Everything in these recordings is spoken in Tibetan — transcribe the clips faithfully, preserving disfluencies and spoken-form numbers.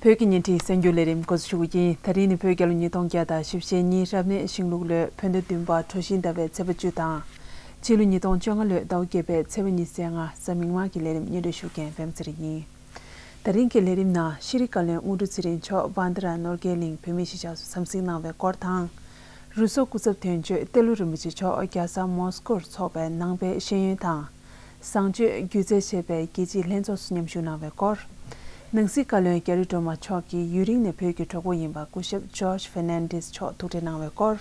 བོད་ཀྱི་བརྙན་འཕྲིན་གསར་འགྱུར་ལས་རིམ་འགོ་འཛུགས་ཞུ་རྒྱུ་ཡིན། ད་རིང་ནི་བོད་རྒྱལ་ལོ་ཉིས་སྟོང་བརྒྱ་དང་བཞི་བཅུ་ཞེ་གཉིས་རབ་གནས་ཤིང་ལུག་ལོའི་བོད་ཟླ་བདུན་པ་གྲོ་བཞིན་ཟླ་བའི་ཚེས་པ་བཅུ་དང་། ཕྱི་ལོ་ཉིས་སྟོང་བཅོ་ལྔ་ལོའི་ཟླ་བ་བརྒྱད་པའི་ཚེས་པ་ཉི་ཤུ་རྩ་ལྔ་གཟའ་མིག་དམར་གྱི་ལས་རིམ་སྙན་སྒྲོན་ཞུ་མཁན་པད་མ་ཚེ་རིང་ཡིན། ད་རིང་གི་ལས་རིམ་ནང་ཤེས་རིག་བཀའ་བློན་དངོས་གྲུབ་ཚེ་རིང་མཆོག་བྷན་དྷ་ར་ནོར་རྒྱས་གླིང་བོད་མིའི་གཞིས་ཆགས་སུ་འཚམས་གཟིགས་གནང་བའི་སྐོར་དང་། རུ་སོག་སྐུ་ཚབ་དོན་གཅོད་ཏེ་ལོ་རིན་པོ་ཆེ་མཆོག་རྒྱལ་ས་མོ་སི་ཀོར་འཚོགས་པའི་ནང་པའི་ཤེས་ཡོན་དང་། བཟང་སྤྱོད་སྒྱུ་རྩལ་ཞེས་པའི་རྒྱལ་སྤྱིའི་ལྷན་ཚོགས་སུ་མཉམ་ཞུགས་གནང་བའི་སྐོར། ནང་སྲིད་བཀའ་བློན་རྒྱ་རི་སྒྲོལ་མ་མཆོག་གིས་ཡུན་རིང་ནས་བོད་ཀྱི་གྲོགས་པོ་ཡིན་པ་སྐུ་ཞབས་ཇོརྗ་ཧྥེར་ནན་ཌེས་མཆོག་ཐུག་འཕྲད་གནང་བའི་སྐོར།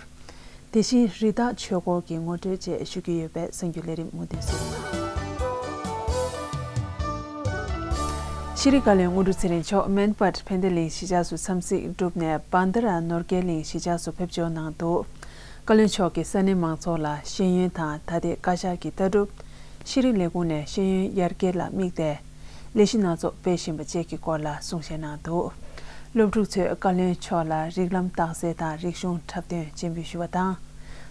དེ་བཞིན་རི་དྭགས་ཆོས་འཁོར་གྱི་ངོ་སྤྲོད་བཅས་ཞུ་རྒྱུ་ཡོད་པས་གསན་རྒྱུ་ལས་རིམ་མུ་མཐུད་གསན་རོགས་གནང་། ཤེས་རིག་བཀའ་བློན་དངོས་གྲུབ་ཚེ་རིང་མཆོག་མན་པད་ཕན་བདེ་གླིང་གཞིས་ཆགས་སུ་འཚམས་གཟིགས་གྲུབ་ནས་བྷན་དྷ་ར་ནོར་རྒྱས་གླིང་གཞིས་ཆགས་སུ་ཕེབས་འབྱོར་གནང་འདུག་བཀའ་བློན་མཆོག་གིས་ས་གནས་མང་ཚོགས་ལ་ཤེས་ཡོན་དང་ད་ལྟའི་བཀའ་ཤག་གི་ལྟ་གྲུབ། ཤེས་རིག་ལས་ཁུངས་ནས་ཤེས་ཡོན་ཡར་རྒྱས་ལ་དམིགས་ཏེ། ལས་གཞི་སྣ་ཚོགས་སྤེལ་བཞིན་པ་བཅས་ཀྱི་སྐོར་ལ་གསུང་བཤད་གནང་འདུག་སློབ་ཕྲུག་ཚོས་བཀའ་བློན་མཆོག་ལ་རིགས་ལམ་རྟགས་གསལ་དང་རིག་གཞུང་འཁྲབ་སྟོན་སྤྱན་འབུལ་ཞུས་པ་དང་།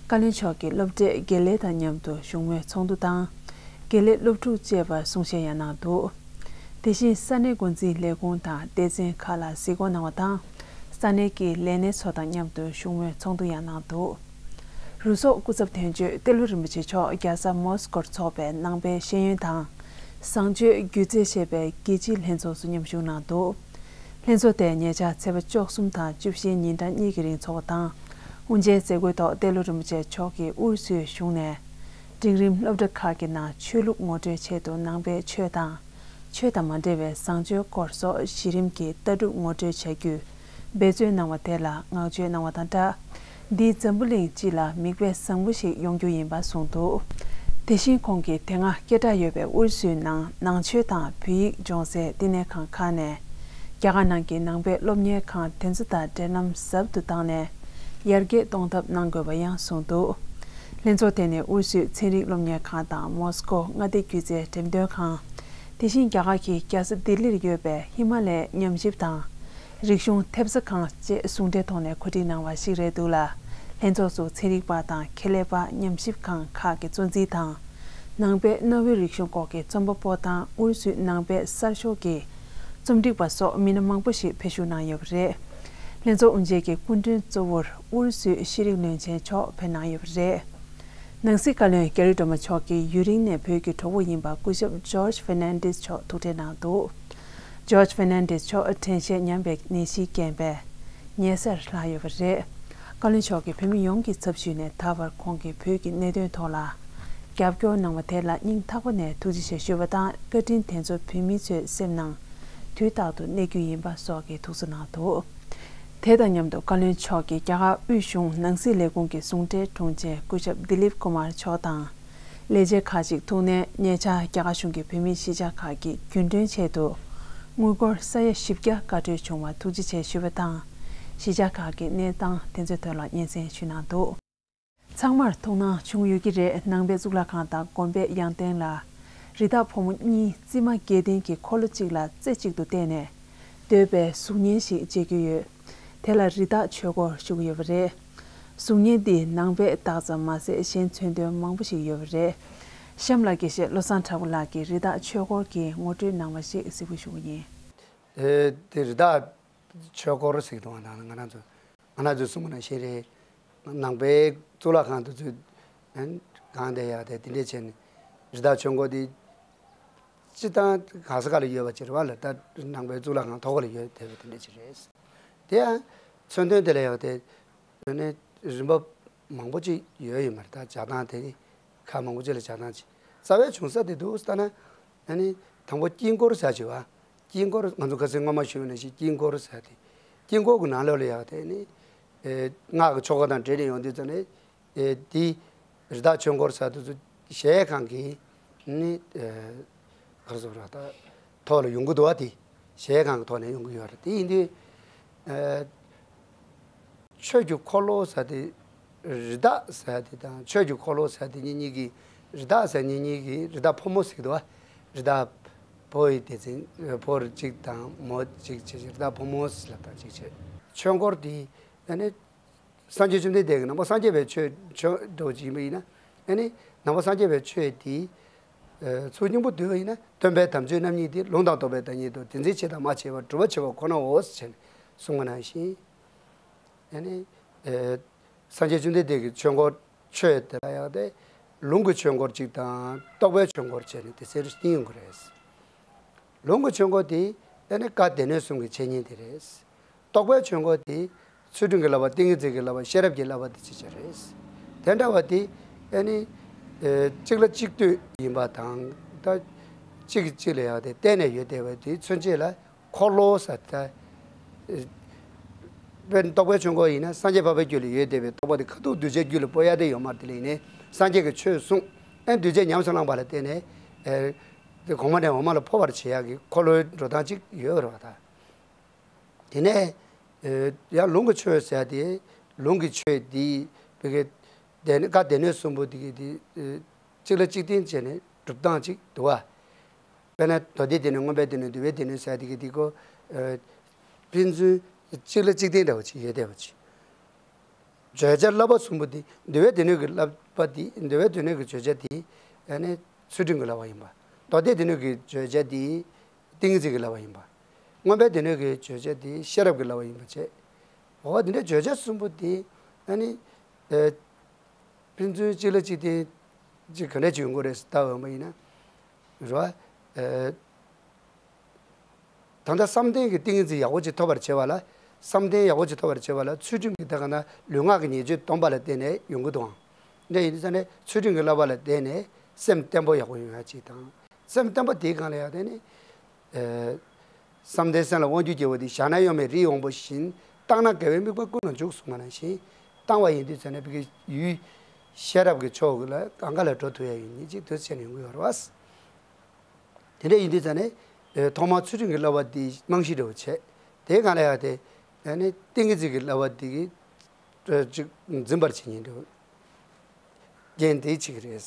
བཀའ་བློན་མཆོག་གིས་སློབ་གྲྭའི་དགེ་ལས་དང་མཉམ་དུ་བཞུགས་མོལ་ཚོགས་འདུ་དང་། དགེ་ལས་སློབ་ཕྲུག་བཅས་པར་གསུང་བཤད་ཡང་གནང་འདུག་དེ་བཞིན་ས་གནས་འགོ་འཛིན་ལས་ཁུངས་དང་སྡེ་ཚན་ཁག་ལ་གཟིགས་སྐོར་གནང་བ་དང་། ས་གནས་ཀྱི་ལས་སྣེ་ཚོ་དང་མཉམ་དུ་བཞུགས་མོལ་ཚོགས་འདུ་ཡང་གནང་འདུག་རུ་སོག་སྐུ་ཚབ་དོན་གཅོད་ཏེ་ལོ་རིན་པོ་ཆེ་མཆོག་རྒྱལ་ས་མོ་སི་ཀོར་འཚོགས་པའི་ནང་པའི་ཤེས་ཡོན་དང་། བཟང་སྤྱོད་སྒྱུ་རྩལ་ཞེས་པའི་རྒྱལ་སྤྱིའི་ལྷན་ཚོགས་སུ་མཉམ་ཞུགས་གནང་འདུག་ལྷན་ཚོགས་དེ་ཉེ་ཆར་ཚེས་པ་བཅུ་གསུམ་དང་བཅུ་བཞིའི་ཉིན་གྲངས་གཉིས་ཀྱི་རིང་འཚོགས་པ་དང་། དབུ་འབྱེད་མཛད་སྒོའི་ཐོག་ཏེ་ལོ་རིན་པོ་ཆེ་མཆོག་གིས་ཨུ་རུ་སུའི་གཞུང་ནས། འབྲིང་རིམ་སློབ་གྲྭ་ཁག་གི་ནང་ཆོས་ལུགས་ངོ་སྤྲོད་ཆེད་དུ་ནང་པའི་ཆོས་དང་། ཆོས་དང་མ་འབྲེལ་བའི་བཟང་སྤྱོད་སྐོར་སོགས་གཞི་རིམ་གྱི་ལྟ་གྲུབ་ངོ་སྤྲོད་བྱ་རྒྱུའི་འབད་རྩོལ་གནང་བ་དེ་ལ་བསྔགས་བརྗོད་གནང་བ་དང་སྦྲགས། འདིས་འཛམ་བུ་གླིང་སྤྱི་ལ་མིག་དཔེ་བཟང་པོ་ཞིག་ཡོང་རྒྱུ་ཡིན་པ་གསུངས་འདུག་དེ་བཞིན་ཁོང་གིས་དེ་སྔ་སྐད་གྲགས་ཡོད་པའི་ཨུ་རུ་སུའི་ནང་ནང་ཆོས་དང་བོད་ཡིག་སྦྱོང་སའི་བསྟི་གནས་ཁང་ཁག་ནས། རྒྱ་གར་ནང་གི་ནང་པའི་སློབ་གཉེར་ཁང་དེ་ཚོ་དང་འབྲེལ་ལམ་ཟབ་ཏུ་བཏང་ནས། ཡར་རྒྱས་གཏོང་ཐབས་གནང་དགོས་པ་ཡང་གསུངས་འདུག་ལྷན་ཚོགས་དེ་ནི་ཨུ་རུ་སུའི་ཚན་རིག་སློབ་གཉེར་ཁང་དང་མོ་སི་ཀོ་མངའ་སྡེ་སྒྱུ་རྩལ་འགྲེམས་སྟོན་ཁང་། དེ་བཞིན་རྒྱ་གར་གྱི་རྒྱལ་ས་ལྡི་ལིར་ཡོད་པའི་ཧི་མ་ལའི་ཉམས་ཞིབ་དང་། རིག་གཞུང་ཐེབས་རྩ་ཁང་བཅས་ཟུང་འབྲེལ་ཐོག་ནས་གོ་སྒྲིག་གནང་བ་ཞིག་རེད་འདུག་ལ། ལྷན་ཚོགས་སུ་ཚན་རིག་པ་དང་ཁེ་ལས་པ། ཉམས་ཞིབ་ཁང་ཁག་གི་གཙོ་འཛིན་དང་། ནང་པའི་གནའ་བོའི་རིག་གཞུང་སྐོར་གྱི་རྩོམ་པ་པོ་དང་ཨུ་རུ་སུའི་ནང་པའི་གསར་ཤོག་གི་རྩོམ་སྒྲིག་པ་སོགས་མི་སྣ་མང་པོ་ཞིག་ཕེབས་ཞུགས་གནང་ཡོད་པ་རེད། ལྷན་ཚོགས་དབུ་འབྱེད་ཀྱི་སྐུ་མགྲོན་གཙོ་བོར་ཨུ་རུ་སུའི་ཤེས་རིག་བློན་ཆེན་མཆོག་ཕེབས་གནང་ཡོད་པ་རེད། ནང་སྲིད་བཀའ་བློན་རྒྱ་རི་སྒྲོལ་མ་མཆོག་གིས་ཡུན་རིང་ནས་བོད་ཀྱི་གྲོགས་པོ་ཡིན་པ་སྐུ་ཞབས་ཇོརྗ་ཧྥེར་ནན་ཌེས་མཆོག་ཐུག་འཕྲད་གནང་འདུག་ཇོརྗ་ཧྥེར་ནན་ཌེས་མཆོག་དྲན་ཤེས་ཉམས་པའི་ནད་གཞིའི་རྐྱེན་པས་ཉལ་སར་ལྷག་ཡོད་པ་རེད། བཀའ་བློན་མཆོག་གིས་བོད་མི་ཡོངས་ཀྱི་ཚབ་ཞུས་ནས་ད་བར་ཁོང་གིས་བོད་ཀྱི་གནད་དོན་ཐོག་ལ་རྒྱབ་སྐྱོར་གནང་བ་དེ་ལ་སྙིང་ཐག་པ་ནས་ཐུགས་རྗེ་ཆེ་ཞུ་བ་དང་། བཀའ་དྲིན་དེ་ཚོ་བོད་མི་ཚོའི་སེམས་ནང་དུས་རྟག་ཏུ་གནས་རྒྱུ་ཡིན་པ་སོགས་ཀྱི་ཐུགས་གསོ་གནང་འདུག་དེ་དང་མཉམ་དུ་བཀའ་བློན་མཆོག་གིས་རྒྱ་གར་དབུས་གཞུང་ནང་སྲིད་ལས་ཁུངས་ཀྱི་ཟུང་འབྲེལ་དྲུང་ཆེ་སྐུ་ཞབས་དི་ལིབ་ཀུ་མར་མཆོག་དང་། ལས་བྱེད་ཁག་ཅིག་ཐུག་ནས་ཉེ་ཆར་རྒྱ་གར་གཞུང་གིས་བོད་མིའི་གཞིས་ཆགས་ཁག་གི་རྒྱུན་གྲོན་ཆེད་དུ་དངུལ་སྒོར་ས་ཡ་བཞི་བརྒྱ་བཀའ་འཁྲོལ་བྱུང་བར་ཐུགས་རྗེ་ཆེ་ཞུས་པ་དང་། གཞིས་ཆགས་ཁག་གི་གནས་སྟངས་དེ་ཚོའི་ཐོག་ལ་སྙན་སེང་ཞུས་གནང་འདུག་ཚང་མར་ཐུགས་སྣང་བྱུང་ཡོད་ཀྱི་རེད། ནང་པའི་གཙུག་ལག་ཁང་དང་དགོན་པའི་ཡང་སྟེང་ལ། རི་དྭགས་ཕོ་མོ་གཉིས་རྩིབ་མ་བརྒྱད་ལྡན་གྱི་འཁོར་ལོ་གཅིག་ལ་རྩེ་གཅིག་ཏུ་བརྟེན་ནས། སྡོད་པའི་གཟུགས་བརྙན་ཞིག་མཇལ་རྒྱུ་ཡོད། དེ་ལ་རི་དྭགས་ཆོས་འཁོར་ཞུ་གི་ཡོད་པ་རེད། གཟུགས་བརྙན་འདིས་ནང་པའི་རྟགས་ཙམ་མ་ཟད་གཞན་མཚོན་དོན་མང་པོ་ཞིག་ཡོད་པ་རེད། གཤམ་ལ་དགེ་བཤེས་བློ་བཟང་གྲགས་པ་ལགས་ཀྱིས་རི་དྭགས་ཆོས་འཁོར་གྱི་ངོ་སྤྲོད་གནང་བ་ཞིག་གཟིགས་འབུལ་ཞུ་གི་ཡིན། ཨེ། དེ་རི་དྭགས་ཆོས་འཁོར་ཟེར་གྱི་འདུག་ང་རང་ང་རང་ཚོ་ང་རང་ཚོས་གསུངས་པ་ནང་བཞིན་རེད། ནང་པའི་གཙུག་ལག་ཁང་དུ་ཚུད་གང་དེ་ཡག་དེ་དེ་འདྲས་བྱས་ནས་རི་དྭགས་ཆོས་འཁོར་དེ་སྤྱི་བཏང་གང་ས་ག་ལ་ཡོད་པ་ཅིག་རེད་བ་ལ། ད་ནང་པའི་གཙུག་ལག་ཁང་ཐོག་ལ་ཡོད་བསྡད་པ་དེ་འདྲས་ཅིག་རེད། དེ་ཡང་མཚོན་དོན་དེ་ལ་ཡག་དེ་ནི་རིམ་པ་མང་པོ་ཅིག་ཡོད་ཡོད་མ་རེད། ད་ཆགས་སྟངས་དེ་ནི་ཁག་མང་པོ་ཅིག་ལ་ཆགས་སྟངས་ཅིག་རྩ་བའི་བྱུང་ས་དེ་འདུག་ལྟ་ན། ཨ་ནི་དང་པོ་དཀྱིལ་འཁོར་ཟེར་བྱས་པ། དཀྱིལ་འཁོར་ང་ཚོ་ཁ་སང་སྔོན་མ་ཞུས་པ་ནང་བཞིན་དཀྱིལ་འཁོར་ཟེར་དེ། དཀྱིལ་འཁོར་གྱི་ནང་ལོགས་ལ་ཡག་དེ་ནི། ཨེ། སྔགས་ཀྱི་ཆོ་ག་དང་འབྲེལ་ནས་ཡོང་དུས་ཙམ་ནས། ཨེ། དེ་རི་དྭགས་ཆོས་འཁོར་ཟེར་དུས་ཚོ་གཞལ་ཡས་ཁང་གི་ནི། ཨེ། ག་རེ་ཟེར་བ་རེད། ད་ཐོག་ལ་ཡོང་གི་འདུག་བ། དེ་གཞལ་ཡས་ཁང་གི་ཐོག་ནས་ཡོང་གི་ཡོད་རེད། དེ་ཡིན་དུས། ཨེ། ཆོས་ཀྱི་འཁོར་ལོ་ཟེར་དེ། རི་དྭགས་ཟེར་དེ་དང་ཆོས་ཀྱི་འཁོར་ལོ་ཟེར་དེ་གཉིས་གཉིས་ཀྱི། རི་དྭགས་ཟེར་གཉིས་གཉིས་ཀྱི་རི་དྭགས་ཕོ་མོ་ཟེར་གྱི་འདུག་བ། རི་དྭགས་ཕོ་ཡི་སྡེ་ཚན་ཕོ་གཅིག་དང་མོ་གཅིག་བྱས་རི་དྭགས་ཕོ་མོ་ལབ་སྟངས་གཅིག་བྱས། ཆོས་འཁོར་དེ་ཨ་ནི་སངས་རྒྱས་བཅོམ་ལྡན་འདས་ཀྱིས་ནང་པ་སངས་རྒྱས་པའི་ཆོས་ཆོས་འགྲོ་བ་ཅིག་ཡིན་པ་ཡིན་ན། ཨ་ནི་ནང་པ་སངས་རྒྱས་པའི་ཆོས་དེ། ཚུལ་སྙིང་པོ་བསྡུས་པ་ཡིན་ན། སྟོན་པའི་དམ་ཆོས་རྣམ་གཉིས་ཏེ། ལུང་དང་རྟོགས་པའི་བདག་ཉིད་དོ། དེ་འཛིན་བྱེད་དང་མ་བྱས་པར། སྒྲུབ་པ་བྱེད་པ་ཁོ་ནའོ་ཞེས་གསུངས་པ་ནང་བཞིན། ཡང་ནི། སངས་རྒྱས་བཅོམ་ལྡན་འདས་ཀྱི་ཆོས་འཁོར། ཆོས་དེ་ལ་ཡང་དེ། ལུང་གི་ཆོས་འཁོར་གཅིག་དང་རྟོགས་པའི་ཆོས་འཁོར་བྱས་ནས་དེ་ཚེ་རུ་སྟོན་ཡོང་གི་རེད། ལུང་གི་ཆོས་འཁོར་དེ་ཡང་ནི་བཀའ་སྡེ་སྣོད་གསུམ་གྱི་འཆད་ཉན་དེ་རེད། རྟོགས་པའི་ཆོས་འཁོར་དེ་ཚུལ་ཁྲིམས་ཀྱི་བསླབ་པ། ཏིང་ངེ་འཛིན་གྱི་བསླབ་པ། ཤེས་རབ་ཀྱི་བསླབ་པ་དེ་ཅིག་ཅིག་རེད། དེ་འདྲ་བ་དེ་ཡང་ནི། གཅིག་ལ་གཅིག་ལྟོས་ཡིན་པ་དང་། ད་གཅིག་གིས་གཅིག་ལ་ཡང་དེ་བརྟེན་ནས་ཡོད་བསྡད་པ་དེ་མཚོན་བྱེད་ལ། འཁོར་ལོ་ཟེར་ད། དཔེར་ན་རྟོགས་པའི་ཆོས་འཁོར་ཡིན་ན། སངས་རྒྱས་འཕགས་པའི་རྒྱུད་ལ་ཡོད་བསྡད་པའི་རྟོགས་པ་དེ་ཁ་ཐུག་གདུལ་བྱའི་རྒྱུད་ལ་སྤོ་ཡ་དེ་ཡོད་མ་རེད། དེ་ལ་ཡིན་ནའི་སངས་རྒྱས་ཀྱིས་ཆོས་གསུངས། ཨེ་གདུལ་བྱས་ཉམས་སུ་བླངས་པ་ལ་བརྟེན་ནས། ཨེ་དེ་གོང་མ་ནས་འོག་མ་ལ་འཕོ་བར་བྱེད་ཡག་གི་འཁོར་ལོའི་འགྲོ་སྟངས་ཅིག་ཡོད་རེད་བ་ད། དེ་ནས་ཨེ་ཡང་ལུང་གི་ཆོས་ཟེར་ཡ་དེ། ལུང་གི་ཆོས་དེ་བི་གེ་དེ་ནི་བཀའ་སྡེ་སྣོད་གསུམ་པོ་དེ་གི་དེ་ཨེ་གཅིག་ལ་གཅིག་བརྟེན་བྱས་ནས་སྒྲུབ་སྟངས་ཅིག་འདུག་བ། དཔེར་ན་མདོ་སྡེའི་སྡེ་སྣོད། མངོན་པའི་སྡེ་སྣོད། འདུལ་བའི་སྡེ་སྣོད་ཟེར་དེ་གི་དེ་ཀོ། ཕན་ཚུན་གཅིག་ལ་གཅིག་བརྟེན་འདྲ་བ་ཅིག་ཡོད་བསྡད་པ་ཅིག་བརྗོད་བྱ་བསླབ་པ་གསུམ་པོ་དེ། འདུལ་བའི་སྡེ་སྣོད་ཀྱི་བསླབ་པ་དེ། འདུལ་བའི་སྡེ་སྣོད་ཀྱི་བརྗོད་བྱ་དེ་ཡང་ནི་ཚུལ་ཁྲིམས་ཀྱི་བསླབ་པ་ཡིན་པ། མདོ་སྡེའི་སྡེ་སྣོད་ཀྱི་བརྗོད་བྱ་དེ་ཏིང་ངེ་འཛིན་གྱི་བསླབ་པ་ཡིན་པ། མངོན་པའི་སྡེ་སྣོད་ཀྱི་བརྗོད་བྱ་དེ་ཤེས་རབ་ཀྱི་བསླབ་པ་ཡིན་པ་བྱས། འོ་དེ་འདྲའི་བརྗོད་བྱ་གསུམ་པོ་དེ་ཡང་ནི། ཕན་ཚུན་གཅིག་ལ་གཅིག་བརྟེན་གཅིག་ག་འདྲ་ཅིག་ཡོང་གི་རེད་ཟེར་ལྟ་འོས་པ་ཡིན་ན། རེད་བ། ཨེ་ད་ལྟ་བསམ་གཏན་གྱི་ཏིང་ངེ་འཛིན་ཡག་པོ་ཅིག་ཐོབ་པར་བྱེད་པ་ལ། བསམ་གཏན་ཡག་པོ་ཅིག་ཐོབ་པར་བྱེད་པ་ལ་ཚུལ་ཁྲིམས་ཀྱི་ད་ག་ན་ལུས་ངག་གི་ཉེས་སྤྱོད་སྡོམ་པ་ལ་བརྟེན་ནས་ཡོང་གི་འདུག་ཨང་། འདི་ཡིན་དུས་ཙང་ནས་ཚུལ་ཁྲིམས་ཀྱི་བསླབ་པ་ལ་བརྟེན་ནས་སེམས་བརྟན་པོ་ཡག་པོ་ཡོང་ཡ་ཅིག་དང་། སེམས་བརྟན་པོ་དེའི་སྒང་ལ་ཡང་དེ་ནི། ཨེ་བསམ་གཏན་སེམས་ལ་དབང་སྒྱུར་གྱི་དབང་པོ་དེ། བཞག་ན་གཡོ་མེད་རིའི་དབང་པོ་བཞིན། བཏང་ན་དགེ་བའི་དམིགས་པ་ཀུན་ལ་འཇུག་གསུངས་པ་ནང་བཞིན། བཏང་བ་ཡིན་དུས་ཙང་ནས་བི་གེ་ཡུལ་ཤེས་རབ་ཀྱི་ཕྱོགས་ལ་གང་ག་ལ་འགྲོ་ཐུབ་ཡ་ཡོད་ནི་ཅིག་དུས་ཆེན་ཡོང་གི་ཡོད་རེད་བ། དེ་འདྲ་ཡིན་དུས་ཙང་ནས་ཨེ་ཐོག་མར་ཚུལ་ཁྲིམས་ཀྱི་བསླབ་པ་དེ་རྨང་གཞི་འདྲ་བོ་བྱས། དེའི་སྒང་ལ་ཡང་དེ་ཨ་ནི་ཏིང་ངེ་འཛིན་གྱི་བསླབ་པ་དེ་གི་ཅིག་འཛིན་པར་བྱེད་ཉེན་འདུག་རྐྱེན་དེ་གཅིག་རེད།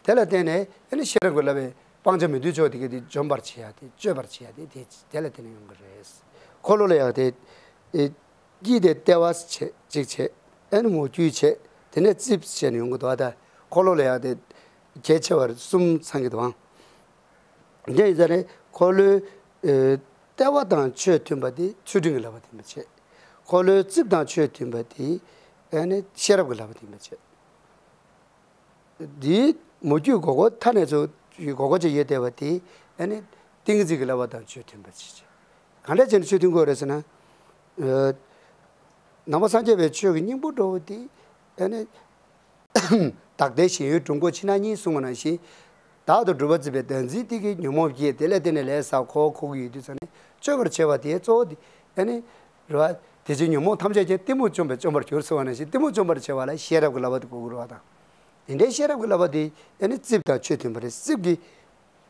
དེ་ལ་བརྟེན་ནས་ཨ་ནི་ཤེས་རབ་ཀྱི་བསླབ་པའི་སྤང་བྱ་མི་མཐུན་ཕྱོགས་དེ་གི་དེ་འཇོམས་པར་བྱེད་ཡ་དེ། གཅོད་པར་བྱེད་ཡ་དེ་དེ་དེ་ལ་བརྟེན་ནས་ཡོང་གི་རེད། འཁོར་ལོ་ལ་ཡང་དེ་ཨེ་དཀྱིལ་དེ་ལྟེ་བ་བྱས་གཅིག་བྱས། ཨ་ནི་མོ་རྒྱུད་བྱས། དེ་ནས་རྩིབས་བྱས་ནས་ཡོང་གི་འདུག་ད་འཁོར་ལོ་ལ་ཡང་དེ་གལ་ཆེ་བར་གསུམ་ཚང་གི་འདུག་ཨང་། འདི་ཡིན་ཙང་ནས་འཁོར་ལོའི་ཨེ་ལྟེ་བ་དང་ཆོས་མཐུན་པ་དེ་ཚུལ་ཁྲིམས་ཀྱི་བསླབ་པ་དེ་མ་བྱས། འཁོར་ལོའི་རྩིབས་དང་ཆོས་མཐུན་པ་དེ་ཨ་ནི་ཤེས་རབ་ཀྱི་བསླབ་པ་དེ་མ་བྱས། དེའི་མོ་རྒྱུད་སྒོར་སྒོར་མཐའ་ནས་ཚུར་སྒོར་སྒོར་ཅིག་ཡོད་བསྡད་པ་དེ་ཨ་ནི་ཏིང་ངེ་འཛིན་གྱི་བསླབ་པ་དང་ཆོས་མཐུན་པ་བྱས། གང་འདྲ་བྱས་ནས་ཆོས་མཐུན་དགོས་རེད་ཟེར་ན། ཨེ་ནང་པ་སངས་རྒྱས་པའི་ཆོས་ཀྱི་སྙིང་པོ་འདྲ་བོ་དེ་ཨ་ནི། བདག་ལྟའི་ཞེན་ཡུལ་གྲུབ་འགོག་ཕྱི་ནང་གཉིས་གསུངས་པ་ནང་བཞིན། བདག་ཏུ་གྲུབ་པ་བརྩིས་པའི་བདག་འཛིན་དེ་གིས་ཉོན་མོངས་བསྐྱེད། དེ་ལ་བརྟེན་ནས་ལས་བསགས་འཁོར་འཁོར་གྱི་ཡོད་དུས་ཙང་ནས་གཅོད་པར་བྱེད་པ་དེ་གཙོ་བོ་དེ་ཨ་ནི་རེད་བ། དེ་བཞིན་ཉོན་མོངས་ཐམས་ཅད་ཀྱང་གཏི་མུག་བཅོམ་པས་བཅོམ་པར་འགྱུར་གསུངས་པ་ནང་བཞིན། གཏི་མུག་བཅོམ་པར་བྱེད་པ་ལ་ཤེས་རབ་ཀྱི་བསླབ་པ་དེ་དགོས་ཀྱི་རེད་བ་དང་། དེ་འདྲའི་ཤེས་རབ་ཀྱི་བསླབ་པ་དེ་ཨ་ནི་རྩིབས་དང་ཆོས་མཐུན་པ་རེད། རྩིབས་ཀྱི་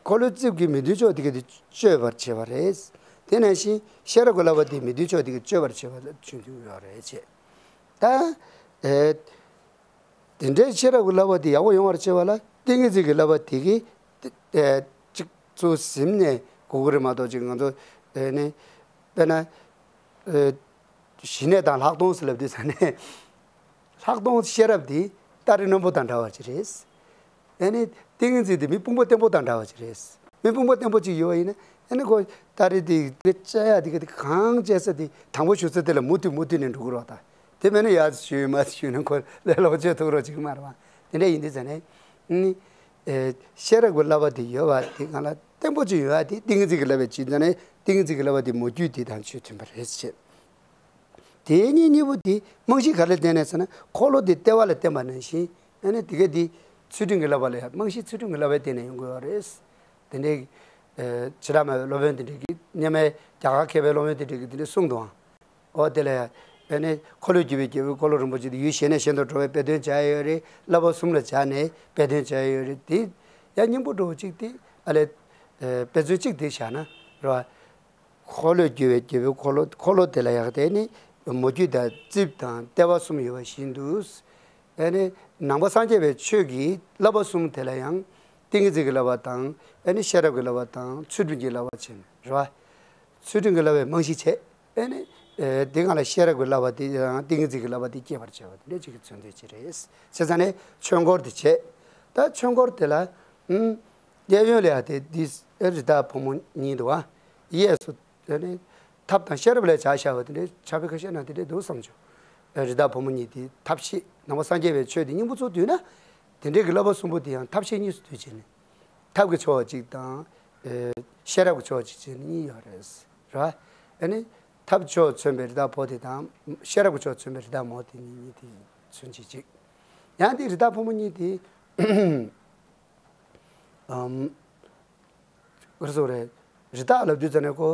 འཁོར་ལོའི་རྩིབས་ཀྱི་མི་མཐུན་ཕྱོགས་དེ་ག་དེ་གཅོད་པར་བྱེད་པ་རེད། དེ་ནང་བཞིན་ཤེས་རབ་ཀྱི་བསླབ་པ་དེ་མི་མཐུན་ཕྱོགས་དེ་ག་གཅོད་པར་བྱེད་པ་ལ་ཆོས་མཐུན་ཡོད་རེད་བྱས། ད་ཨེ། དེ་འདྲའི་ཤེས་རབ་ཀྱི་བསླབ་པ་དེ་ཡག་པོ་ཡོང་བར་བྱེད་པ་ལ་ཏིང་ངེ་འཛིན་གྱི་བསླབ་པ་དེ་གིས་ཨེ་གཅིག་ཚུར་ཟིན་ནས་དགོས་ཀྱི་རེད་མ་གཏོགས། ཅིག་ང་ཚོ་ཨེ་ནི་དཔེར་ན་ཨེ་ཞི་གནས་དང་ལྷག་མཐོང་ཟེར་ལབ་དུས་ཙང་ནས། ལྷག་མཐོང་ཤེས་རབ་དེ་སྟ་རེ་རྣོན་པོ་དང་འདྲ་བ་ཅིག་རེད། ཨེ་ནི་ཏིང་ངེ་འཛིན་དེ་མི་དཔུང་པ་བརྟན་པོ་དང་འདྲ་བ་ཅིག་རེད། མི་དཔུང་པ་བརྟན་པོ་ཅིག་ཡོད་པ་ཡིན་ན་ཨེ་ནི་ཁོ་སྟ་རེ་དེ་དེ་བཅའ་ཡ་དེ་ག་དེ་གང་བཅད་ས་དེ་དང་པོ་ཞུ་ས་དེ་ལ་མུ་མཐུད་མུ་མཐུད་ནས་འགྲོ་གི་རེད་བ་ད། དེ་མེད་ན་ཡར་ཞུས་མར་ཞུས་ན་ཁོ་ལས་སླ་པོ་བྱེད་ཐུབ་རོགས་ཅིག་མ་རེད་བ། དེ་འདྲ་ཡིན་དུས་ཙང་ནས་ནི་ཨེ་ཤེས་རབ་ཀྱི་བསླབ་པ་དེ་ཡོད་པ་དེ་སྒང་ལ་བརྟན་པོ་ཅིག་ཡོད་པ་དེ་ཏིང་ངེ་འཛིན་གྱི་བསླབ་པའི་ཕྱིར་ཙང་ནས་ཏིང་ངེ་འཛིན་གྱི་བསླབ་པ་དེ་མོ་རྒྱུད་དེ་དང་ཆོས་མཐུན་པ་རེད་ཅེས། དེ་གཉིས་གཉིས་པོ་དེ་རྨང་གཞི་ག་ལ་བརྟེན་ནས་ཟེར་ན། འཁོར་ལོ་དེ་ལྟེ་བ་ལ་བརྟེན་པ་ནང་བཞིན། ཨ་ནི་དེ་ག་དེ་ཚུལ་ཁྲིམས་ཀྱི་བསླབ་པ་ལ་ཡང་རྨང་གཞི་ཚུལ་ཁྲིམས་ཀྱི་བསླབ་པའི་སྟེང་ནས་ཡོང་དགོས་པ་རེད། དེ་འདྲའི་ཨེ་བྱེ་བྲག་སྨྲ་བའི་སློབ་དཔོན་དེ་འདྲའི་གི་སྔོན་མའི་རྒྱ་གར་མཁས་པའི་སློབ་དཔོན་དེ་འདྲའི་གི་དེ་འདྲ་གསུངས་འདུག་ཨང་། འོ་དེ་ལ་ཡང་ཨ་ནི་འཁོར་ལོས་སྒྱུར་བའི་རྒྱལ་པོའི་འཁོར་ལོ་རིན་པོ་ཆེ་དེ་ཡུལ་གཞན་ནས་གཞན་དུ་འགྲོ་བའི་དཔེ་སྟོན་བྱ་ཡ་ཡོད་རེད། བསླབ་པ་གསུམ་ལ་སྦྱར་ནས་དཔེ་སྟོན་བྱ་ཡ་ཡོད་རེད། དེ་ཡང་སྙིང་པོ་འདྲ་བོ་གཅིག་དེ་ཨ་ལས་ཨེ་དཔེ་མཚོན་གཅིག་དེ་བཞག་ན་རེད་བ། འཁོར་ལོས་སྒྱུར་བའི་རྒྱལ་པོའི་འཁོར་ལོ། འཁོར་ལོ་དེ་ལ་ཡང་དེ་ནི་མོ་རྒྱུད་དང་རྩིབས་དང་ལྟེ་བ་གསུམ་ཡོད་པ་བཞིན་དུ། ཨ་ནི་ནང་པ་སངས་རྒྱས་པའི་ཆོས་ཀྱི་བསླབ་པ་གསུམ་དེ་ལ་ཡང་ཏིང་ངེ་འཛིན་གྱི་བསླབ་པ་དང་། ཨ་ནི་ཤེས་རབ་ཀྱི་བསླབ་པ་དང་། ཚུལ་ཁྲིམས་ཀྱི་བསླབ་པ་བྱས་ནས་རེད་བ། ཚུལ་ཁྲིམས་ཀྱི་བསླབ་པའི་རྨང་གཞི་བྱས། ཨ་ནི་ཨེ་དེ་སྒང་ལ་ཤེས་རབ་ཀྱི་བསླབ་པ་དེ་དང་ཏིང་ངེ་འཛིན་གྱི་བསླབ་པ་དེ་སྐྱེད་པར་བྱས་པ་དེ་འདྲ་ཅིག་གི་མཚོན་དོན་ཅིག་རེད། བྱས་ཙང་ནས་ཆོས་འཁོར་དེ་བྱས། ད་ཆོས་འཁོར་དེ་ལ་ཨུམ། གཡས་གཡོན་ལ་ཡ་དེ་འདི་རི་དྭགས་ཕོ་མོ་གཉིས་འདུག་བ། གཡས་སུ་ཨ་ནི་ཐབས་དང་ཤེས་རབ་ལ་ཕྱག་བྱ་བ་དེ་འདྲའི་ཕྱག་དཔེ་ཁ་ཤས་ན་དེ་འདྲའི་འདུག་བསམ་བྱུང་། རི་དྭགས་ཕོ་མོ་གཉིས་དེ་ཐབས་ཤེས་ནང་པ་སངས་རྒྱས་པའི་ཆོས་དེ་སྙིང་པོ་ཚུར་བསྡུས་ན། དེ་འདྲའི་གི་བསླབ་པ་གསུམ་པོ་དེ་ཡང་ཐབས་ཤེས་གཉིས་སུ་བསྡུས་བྱས་ནས། ཐབས་ཀྱི་ཕྱོགས་གཅིག་དང་། ཨེ། ཤེས་རབ་ཀྱི་ཕྱོགས་གཅིག་བྱས་ནས་གཉིས་ཡོད་རེད། རེད་བ། ཨ་ནི། ཐབས་ཕྱོགས་མཚོན་པའི་རི་དྭགས་ཕོ་དེ་དང་། ཤེས་རབ་ཀྱི་ཕྱོགས་མཚོན་པའི་རི་དྭགས་མོ་དེ་གཉིས་གཉིས་དེ་མཚོན་བྱེད་གཅིག་ཡང་དེ་རི་དྭགས་ཕོ་མོ་གཉིས་དེ། ཨམ། ག་རེ་ཟེར་རེད། རི་དྭགས་ལབ་དུས་ཙ་ནས་ཁོ་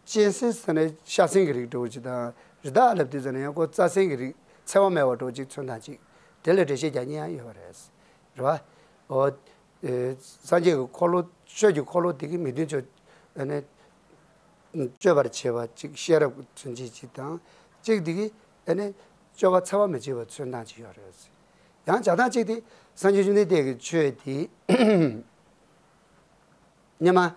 གཅན་གཟན་ཟེར་ནས་ཤ་གཟན་གྱི་རིགས་འདྲ་བོ་ཅིག་དང་། རི་དྭགས་ལབ་དུས་ཙ་ནས་ཡང་ཁོ་རྩྭ་གཟན་གྱི་རིགས་འཚེ་བ་མེད་པ་འདྲ་བོ་ཅིག་མཚོན་སྟངས་ཅིག་དེ་ལ་འགྲེལ་བཤད་རྒྱག་མཁན་ཡང་ཡོད་པ་རེད། རེད་བ། འོ། ཨེ། སངས་རྒྱས་ཀྱི་འཁོར་ལོ་ཆོས་ཀྱི་འཁོར་ལོ་དེ་གི་མི་མཐུན་ཕྱོགས་ཨ་ནི་གཅོད་པར་བྱེད་པ་ཅིག་ཤེས་རབ་ཀྱི་མཚོན་བྱེད་ཅིག་དང་། གཅིག་དེ་གི་ཨ་ནི་གཅོད་པ་འཚེ་བ་མི་བྱེད་པ་མཚོན་སྟངས་ཅིག་ཡོད་རེད། ཡང་བྱ་སྟངས་གཅིག་དེ་སངས་རྒྱས་བཅོམ་ལྡན་འདས་ཀྱི་ཆོས་དེ། སྔོན་མ།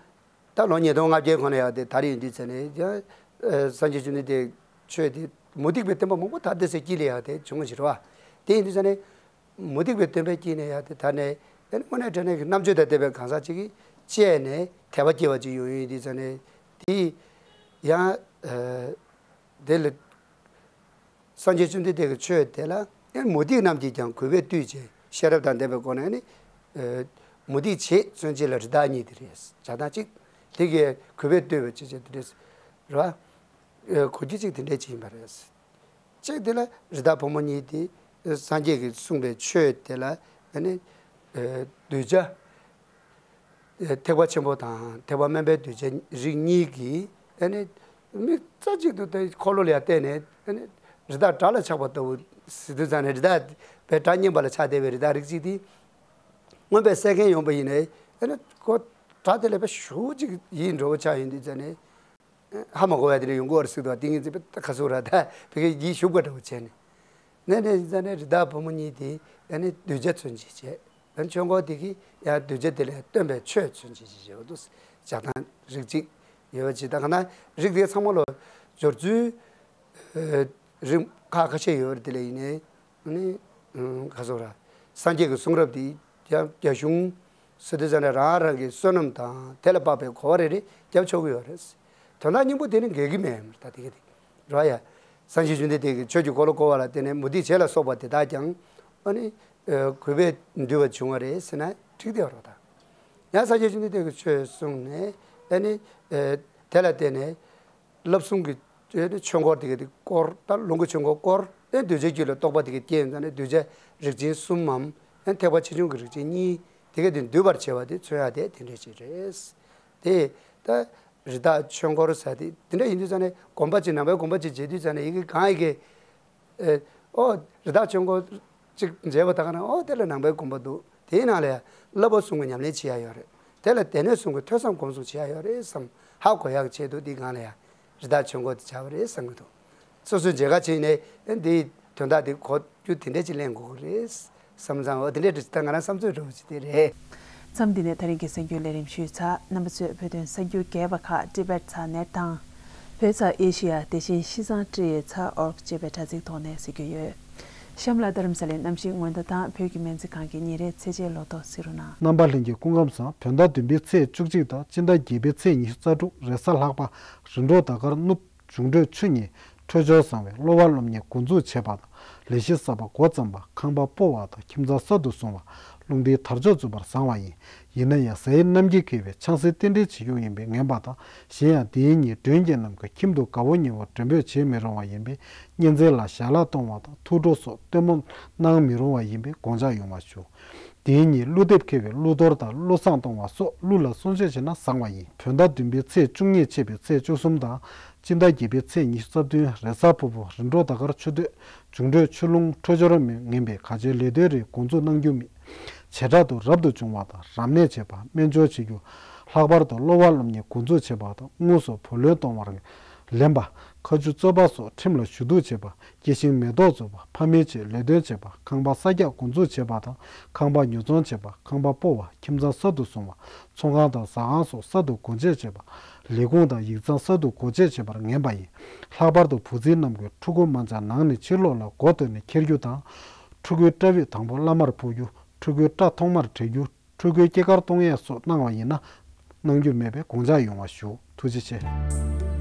ད་ལོ་ཉིས་སྟོང་ལྔ་བརྒྱའི་གོང་ལ་ཡག་དེ་དར་ཡོང་དུས་ཙ་ནས་ཡང་། ཨ། སངས་རྒྱས་བཅོམ་ལྡན་འདས་ཆོས་དེ་མུ་སྟེགས་པའི་བསྟན་པ་མང་པོ་དར་དེ་སའི་དཀྱིལ་ལ་ཡག་དེ་བྱུང་བ་ཞིག་རེད་བ། དེ་ཡིན་དུས་ཙ་ནས། མུ་སྟེགས་པའི་བསྟན་པའི་དཀྱིལ་ནས་ཡག་དེ་དར་ནས་ཨ་ནི་དངོས་གནས་དྲང་གནས་ཀྱི་རྣམ་དཔྱོད་དང་ལྡན་པའི་གང་ཟག་ཅིག་གིས་དཔྱད་ནས་དད་པ་སྐྱེ་བ་ཅིག་ཡོང་ཡོང་དུས་ཙ་ནས་དེ། ཡང་། ཨ། དེ་ལ། སངས་རྒྱས་བཅོམ་ལྡན་འདས་ཀྱི་ཆོས་དེ་ལ་ཨེ་མུ་སྟེགས་རྣམས་ཀྱིས་ཀྱང་གུས་པས་བཏུད་ཅིང་ཤེས་རབ་དང་ལྡན་པའི་སྒོ་ནས་ནི། ཨེ། མུ་སྟེགས་བྱེད་མཚོན་བྱེད་ལ་རི་དྭགས་གཉིས་དེ་རེད། བྱ་སྟངས་གཅིག་དེ་གས་གུས་པས་བཏུད་པའི་ཆོས་ཅན་དེ་རེད། རེད་བ། ཨེ། གོ་རྒྱུ་གཅིག་དེ་འདྲས་ཅིག་ཡིན་པ་རེད། གཅིག་དེ་ལ་རི་དྭགས་ཕོ་མོ་གཉིས་དེ་སངས་རྒྱས་ཀྱིས་གསུངས་པའི་ཆོས་དེ་ལ་ཨ་ནི། ཨེ། གདུལ་བྱ། ཐེག་པ་ཆེན་པོ་དང་ཐེག་པ་དམན་པའི་གདུལ་བྱ་རིགས་གཉིས་ཀྱིས་ཨ་ནི་མིག་རྩ་གཅིག་ཏུ་དེ་འཁོར་ལོ་ལ་ཡར་བལྟས་ནས་ཨ་ནི་རི་དྭགས་དགྲ་ལ་ཆགས་པ་ལྟ་བུ་ཟེར་དུས་ཙང་ནས་རི་དྭགས་པའི་དགྲ་རྙིང་པ་ལ་ཆགས་བསྡད་པའི་རི་དྭགས་རིགས་གཅིག་དེ་མངོན་པར་གསལ་མཁན་ཡོང་པ་ཡིན་ནའི་ཨ་ནི་ཁོ་དགྲ་དེ་ལས་དཔེ་ཞེ་པོ་ཅིག་ཡིད་འགྲོ་བོ་ཆགས་ཡོང་དུས་ཙང་ནས། ཧ་མ་གོ་བ་དེ་འདྲ་ཡོང་གི་ཡོད་རེད་ཟེར་འདུག་བ། དེ་ངས་ཙི་པི་ཏ་ཁ་སུ་ར་ད་བི་ཀའི་ཡིད་ཞུགས་པ་འདྲ་བོ་བྱས་ནས། ནས་ནས་ཡིན་ཙང་ནས་རི་དྭགས་བུ་མོ་གཉིས་དེ་ཨ་ནི་གདུལ་བྱ་མཚོན་བྱེད་བྱས། ཨ་ནི་ཆོས་འཁོར་དེ་གིས་ཡང་གདུལ་བྱ་དེ་ལ་སྟོན་པའི་ཆོས་མཚོན་བྱེད་བྱེད་བྱེད་འདུག་བྱ་སྟངས་རིགས་གཅིག་ཡོད་པ་ཅིག་ད་ག་ན་རིགས་དེ་ཚང་མ་ལོ་སྦྱོར་ཚུལ་རིམ་ཁག་ཁ་ཤས་ཡོད་པ་དེ་ལ་ཡིན་ནའི། ནི། ཁ་སོ་ར། སངས་རྒྱས་ཀྱི་གསུང་རབ་འདི་ཡང་རྒྱ་གཞུང་ཟེར་དུས་ཙང་ནས་རང་རང་གི་བསོད་ནམས་དང་དེ་ལ་དཔག་པའི་གོ་བ་རེ་རེ་རྒྱབ་ཆོག་གི་ཡོད་རེད། དོན་དག་སྙིང་པོ་དེ་ནི་འགལ་གྱི་མེད་ད་དེ་ག་དེ་ར་ཡ། སངས་རྒྱས་བཅོམ་ལྡན་འདས་ཀྱིས་ཆོས་ཀྱི་འཁོར་ལོ་བསྐོར་བ་ལ་བརྟེན་ནས་མུ་སྟེགས་བྱེད་ལ་སོགས་པ་དེ་དག་ཀྱང་ཨ་ནི། གུས་པས་འདུལ་བ་བྱུང་བ་རེད་ཟེར་ན་འགྲིག་བསྡད་པ་རེད་ད། ཡང་སངས་རྒྱས་བཅོམ་ལྡན་འདས་ཀྱིས་ཆོས་གསུངས་ནས་ཨ་ནི། དེ་ལ་བརྟེན་ནས། བསླབ་གསུམ་གྱི་ཆོས་འཁོར་དེ་ག་དེ་བསྐོར་ད་ལུང་གི་ཆོས་འཁོར་བསྐོར་ཨེ་གདུལ་བྱའི་རྒྱུད་ལ་རྟོགས་པ་དེ་ག་སྐྱེས་ཡོང་ཙང་ནས་གདུལ་བྱ་རིགས་ཆེན་གསུམ་མམ་ཨེ་ཐེག་པ་ཆེ་ཆུང་གི་རིགས་ཆེན་གཉིས་དེ་ག་དེ་འདུས་པར་བྱེད་པ་དེ་མཚོན་ཡ་དེ་དེ་འདྲ་ཅིག་རེད། དེ་ད་རི་དྭགས་ཆོས་འཁོར་ཟེར་དེ་དེ་འདྲ་ཡིན་དུས་ཙང་ནས་དགོན་པ་ཅིག་ནང་པའི་དགོན་པ་ཅིག་མཇལ་དུས་ཙང་ནས་ཡི་གེ་གང་ཡི་གེ་ཨོ། རི་དྭགས་ཆོས་འཁོར་ཅིག་མཇལ་བ་ད་ག་ན་ཨོ་དེ་ལ་ནང་པའི་དགོན་པ་འདུག་དེའི་ནང་ལ་ཡང་བསླབ་པ་གསུམ་གྱི་ཉམས་ལེན་བྱེད་ཡ་ཡོད་རེད། དེ་ལ་སྡེ་སྣོད་གསུམ་གྱི་ཐོས་བསམ་སྒོམ་གསུམ་བྱེད་ཡ་ཡོད་རེད་བསམ་ཧ་གོ་ཡག་ཆེད་དུ་འདི་སྒང་ལ་ཡང་རི་དྭགས་ཆོས་འཁོར་དེ་བྱ་བ་རེད་བསམ་གྱི་འདུག་སོ་སོའི་མཇལ་ཁ་བྱས་ནས་ཨེ་འདིའི་དོན་དག་དེ་གོ་རྒྱུ་དེ་འདྲས་ཅིག་གླེང་དགོས་ཀྱི་རེད་བསམ་ཙང་འོ་དེ་འདྲས་ད་ང་རང་བསམ་ཚུལ་འདྲ་བོ་ཅིག་དེ་རེད། མཚམས་འདི་ནས་ད་རིང་གི་གསར་འགྱུར་ལས་རིམ་ཞུས་ཚར། རྣམ་པ་ཚོས་བོད་དོན་གསར་འགྱུར་རྒྱས་པ་ཁག་ཊི་བེཊ་ཚ་ནེཊ་དང་། བོད་ཚ་ཨེ་ཤི་ཡ་དེ་བཞིན་ཤིས་ཙང་ཊི་ཨེ་ཚ་ཨོར་ཅེས་པའི་དྲ་ཚིགས་ཐོག་ནས་གཟིགས་རྒྱུ་ཡོད། གཤམ་ལ་རྡ་རམ་ས་ལའི་གནམ་གཤིས་སྔོན་བརྡ་དང་བོད་ཀྱི་སྨན་རྩིས་ཁང་གི་ཉིན་རེའི་ཚེས་ཆའི་ལོ་ཐོ་གཟིགས་རོགས་གནང་། རྣམ་པ་ལྷན་རྒྱས་སྐུ་ཁམས་བཟང་། བོད་ཟླ་བདུན་པའི་ཚེས་བཅུ་གཅིག་དང་སྤྱི་ཟླ་བརྒྱད་པའི་ཚེས་ཉི་ཤུ་རྩ་དྲུག་རེས་གཟའ་ལྷག་པ་རི་འབྲོག་ཟླ་སྐར་སྣུབ། འབྱུང་འཕྲོད་ཆུ་གཉིས། འཕྲོད་སྦྱོར་བཟང་བས་གློ་བ་སློབ་གཉེར་འགོ་འཛུགས་བྱེད་པ་དང་། ལས་གཞི་གསར་པ་འགོ་བརྩམས་པ། ཁང་པ་སྤོ་བ་དང་ཁྱིམ་ཚང་གསར་དུ་བཟུང་བ། རླུང་རྟའི་དར་ལྕོག་འཛུགས་པར་བཟང་བ་ཡིན། ཡིན་ན་ཡང་གཟའ་ཡི་གནམ་གྱིས་བསྐལ་བའི་ཆང་སའི་རྟེན་འབྲེལ་བྱེད་རྒྱུ་ཡིན་པས་ངན་པ་དང་། གཞན་ཡང་འདིའི་ཉིན་མགྲོན་གྱི་རྣམས་ཀྱིས་ཁྱིམ་དུ་དགའ་བོ་ཉེ་བོ་མགྲོན་འབོད་བྱེད་མི་རུང་བ་ཡིན་པས། གཉེན་ཚན་ལ་ཞལ་ལག་གཏོང་བ་དང་ཐུགས་སྤྲོ་སོགས་སྟོན་མོ་གནང་མི་རུང་བ་ཡིན་པས་དགོངས་འཇགས་ཡོང་བ་ཞུ། དེའི་ཉིན་ཀླུ་འདེབས་འཁེལ་བའི་ཀླུ་གཏོར་དང་ཀླུ་བསངས་གཏོང་བ་སོགས་ཀླུ་ལ་གསུང་ཆོས་བྱས་ན་བཟང་བ་ཡིན། བོད་ཟླ་བདུན་པའི་ཚེས་བཅུ་གཉིས་ཆད་པའི་ཚེས་བཅུ་གསུམ་དང་། སྤྱི་ཟླ་བརྒྱད་པའི་ཚེས་ཉི་ཤུ་རྩ་བདུན་རེས་གཟའ་ཕུར་བུ་རི་འབྲོག་ཟླ་སྐར་ཆུ་སྟོད། འབྱུང་འཕྲོད་ཆུ་རླུང་འཕྲོད་སྦྱོར་ངན་པས་ག་ཆེའི་ལས་དོན་རིགས་འགོ་འཛུགས་གནང་རྒྱུ་མེད། བྱེ་བྲག་ཏུ་རབ་ཏུ་བྱུང་བ་དང་རབ་གནས་བྱེད་པ། སྨན་སྦྱོར་བྱེད་རྒྱུ། ལྷག་པར་དུ་གློ་བ་སློབ་གཉེར་འགོ་འཛུགས་བྱེད་པ་དང་དངོས་སུ་བུ་ལོན་གཏོང་བར་ལེན་པ། མཁའ་ཆུ་རྩོད་པ་སོགས་ཁྲིམས་ལ་ཞུ་གཏུག་བྱེད་པ། སྐྱེ་ཤིང་མེ་ཏོག་འཛུགས་པ། ཕ་མའི་ཆེད་ལས་དོན་བྱེད་པ། ཁང་པ་གསར་རྒྱག་འགོ་འཛུགས་བྱེད་པ་དང་ཁང་པ་ཉོ་ཚོང་བྱེད་པ། ཁང་པ་སྤོ་བ། ཁྱིམ་ཚང་གསར་དུ་བཟུང་བ། ཚོང་ཁང་དང་ཟ་ཁང་སོགས་གསར་དུ་སྒོ་འབྱེད་བྱེད་པ། ལས་ཁུངས་དང་ཡིག་ཚང་གསར་དུ་སྒོ་འབྱེད་བྱེད་པར་ངན་པ་ཡིན། ལྷག་པར་དུ་བུ་ཚའི་རྣམས་ཀྱིས་ཕྲུ་གུ་མ་འཇགས་ནང་ནས་ཕྱིར་ལོག་ལ་མགོ་བཏོན་ནས་འཁྱེར་རྒྱུ་དང་། ཕྲུ་གུའི་སྐྲ་དབྱིབས་དང་པོ་བླ་མར་ཕོག་རྒྱུ། ཕྲུ་གུའི་སྐྲ་ཐོག་མར་བྲེག་རྒྱུ། ཕྲུ་གུའི་སྐྱེས་སྐར་གཏོང་ཡས་སོགས་གནང་བ་ཡིན་ན། གནང་རྒྱུ་མེད་པས་དགོངས་འཇགས་ཡོང་བ་ཞུ། ཐུགས་རྗེ་ཆེ།